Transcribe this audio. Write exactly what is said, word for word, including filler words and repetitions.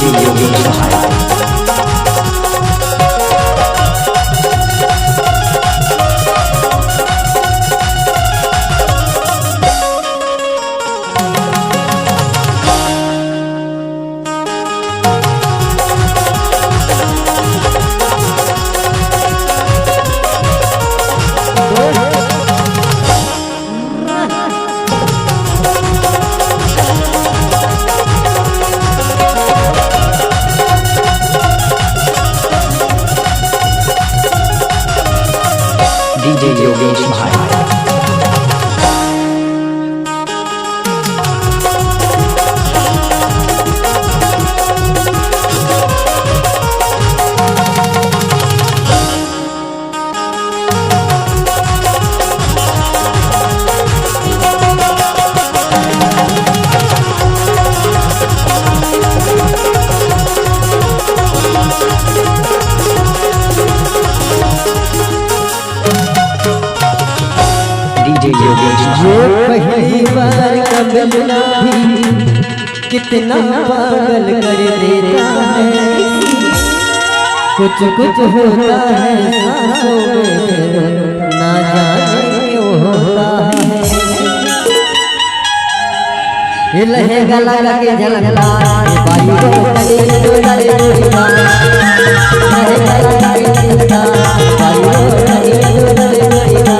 योगेश सहाय। DJ Yogesh भाई। DJ Yogesh ये भाई। पहली बार का मिलना भी कितना पागल कर देता है। कुछ कुछ होता है सांसों में, ना जाने क्यों होता है। ये लहंगा लगा के झलकता है, बाई को कली डोला रे डोला। लहंगा लगा के झलकता है, बाई को कली डोला रे डोला।